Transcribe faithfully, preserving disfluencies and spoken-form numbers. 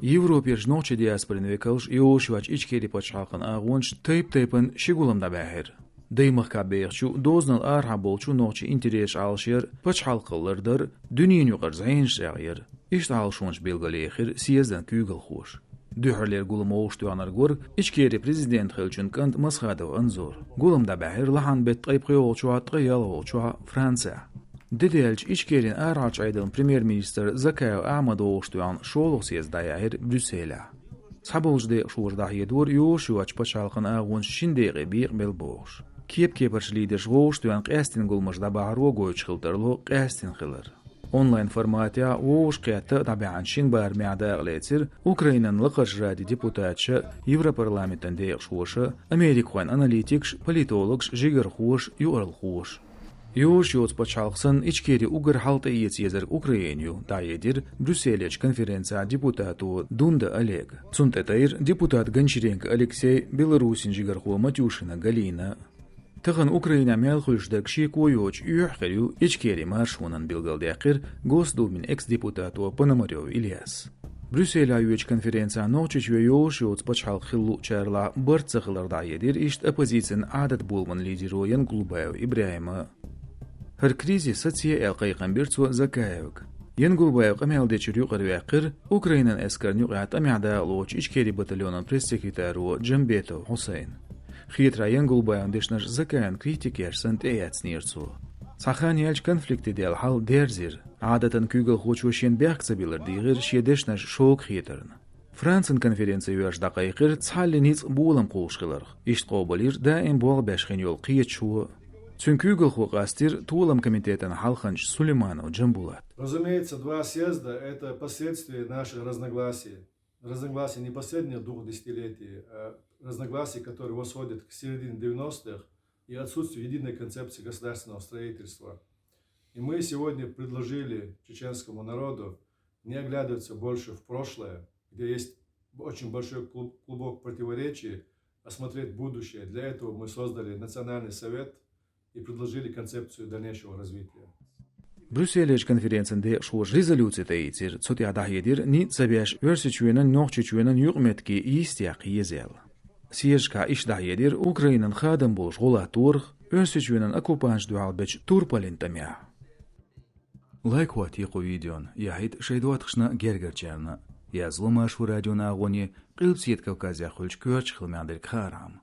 Европерчу нохчийн диаспорин векалш йолуш йоцчу Ичкери пачхьалкхан агӀончаш тайп-тайпана ши гулам дӀабаьхьира. Даймахкахь бехачу, дозанал арахьа болчу нохчийн интересаш Ӏалашъяр, пачхьалкх лардар, дуьненан юкъара зӀенаш цӀагӀъяр. Иштта Ӏалашонаш билгалъяьхира съездан куьйгалхоша. Дуьххьарлера гулам вовшахтоьхнарг вара Ичкерин президент хиллачун кӀант Масхадов Анзор. Гулам дӀабаьхьира лахьан беттан ткъе пхоьалгӀачохь, ткъе ялхалгӀачохь Францехь. Де даьлча Ичкерин арахьарчу Ӏедалан премьер-министр Закаев Ахьмад вовшахтоьхна шолгӀа съезд дӀаяьхьира Брюсселехь. Цхьаболчу декъашхоша дӀахьедора йолуш йоцчу пачхьалкхан агӀончаш шина декъе бекъабелла бохуш. Кеп-кепарчу лидерша вовшахтоьхна къаьстина гуламаш дӀабахьаро гойтуш хила тарло къаьстина хилар. Онлайн форматехь вовшахкхетта а дӀабаьхьна шина барамехь дакъа лецира Украинан Лакхарчу Радин депутаташа, Европарламентан декъашхоша, америкахойн аналитикаша, политологаша, жигархоша, юкъаралхоша. Йолуш йоцу пачхьалкх санна, Ичкери уггар хьалха тӀеэца езарг Украина ю, дӀахьедира Брюсселерчу конференцехь депутато Дунда Олега. Цунна тӀетайра депутат Гончаренко Алексей, Беларусин жигархо Матюшина Галина. Тахана Украинехь мел хуьлуш дерг шеко йоцуш оьхьа хир ю Ичкерин маршонан, билгалдаьккхира Госдумин экс-депутато Пономарёв Ильяс. Брюсселехь йоьдучу конференцехь Нохчийчоь йолуш йоцу пачхьалкх хила луучарах барт ца хилар дӀахьедира иштта оппозицин Ӏадатан боламан лидеро Янгулбаев ИбрахӀима. ХӀара кризис саце аьлла кхайкхам бира цо Закаевга. Янгулбаев къамел дечуьра юкъараваьккхира Украинан эскарна юкъахь тӀамехь дакъалоцучу Ичкерин батальонан пресс-секретаро Джамбетов Хьусайн. Хетарехь, Янгулбаевн дешнаш Закаевн критика еш санна тӀеэцнера цо. Цхьа хан яьлча конфликте даьлла хьал дерзийра. Ӏадатан куьйгалхочо шена бехк ца биллар дийхира шен дешнаш шога хетарна. Францин конференци йоьрзуш дӀакхайкхира цхьаллин ницкъ болам кхуллуш хиларх. Иштта къобалйира даим болх беш хин йолу кхеташо. Цуьнан куьйгалхо къастийра толам комитетан хьалханча Сулейманов Джамбулат. Разумеется, два съезда — это последствия наших разногласий. Разногласий не последних двух десятилетий, а разногласий, которые восходят к середине девяностых и отсутствию единой концепции государственного строительства. И мы сегодня предложили чеченскому народу не оглядываться больше в прошлое, где есть очень большой клуб-, клубок противоречий, а смотреть в будущее. Для этого мы создали Национальный совет и предложили концепцию дальнейшего развития. Брюсселерчу конференцин декъашхоша резолюци тӀеийцира, цу тӀехь дӀахьедира ницкъ ца беш Оьрсийчоьнан, Нохчийчоьнан юкъаметтиге йистехь еза аьлла. Съезжахь иштта дӀахьедира Украинан хадам болуш гӀуллакх торах, Оьрсийчоьнан оккупанташна дуьхьал бечу турпалин тӀамехь. Лайк хӀоттае кху видеона, яхьийта шайн доттагӀашна, гергарчарна. Язло Маршо радион агӀоне, Къилбаседа Кавказехь хуьлучу коьртачу хиламех дерг хаархьама.